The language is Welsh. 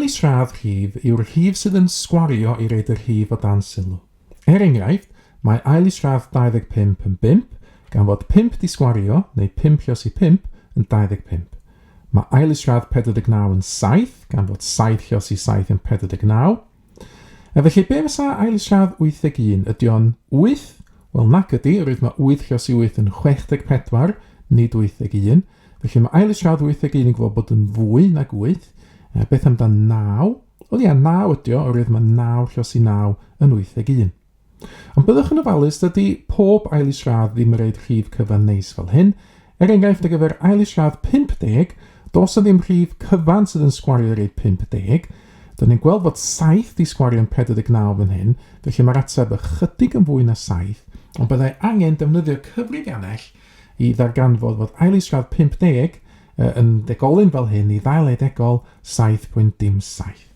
Ail isradd rhif yw'r rhif sydd yn sgwario i roid y rhif o dan sylw. Er enghraifft, mae ail isradd 25 yn bump, gan fod 5 di sgwario, neu 5 llos i 5, yn 25. Mae ail isradd 49 yn 7, gan fod 7 llos i 7 yn 49. A felly, be fysa ail isradd 81? Ydy o'n 8? Wel, nac ydy, oherwydd mae 8 llos i 8 yn 64, nid 81. Felly mae ail isradd 81 yn gwybod bod yn fwy nag 8. E, beth amdan 9? Wel ia, 9 ydy o, oherwydd mae 9 llos i 9 yn 81. Ond byddwch yn ofalus, dydy pob ail isradd ddim yn rhaid rhif cyfan neis fel hyn. Er enghraifft, ar gyfer ail isradd 50, does 'na ddim rhif cyfan sydd yn sgwario reit 50. Dyn ni'n gweld fod 7 di sgwario'n 49 fan hyn, felly mae'r ateb ychydig yn fwy na 7, ond byddai angen defnyddio cyfrifiannell i ddarganfod fod ail isradd 50 yn degolyn fel hyn i ddau le degol 7.07.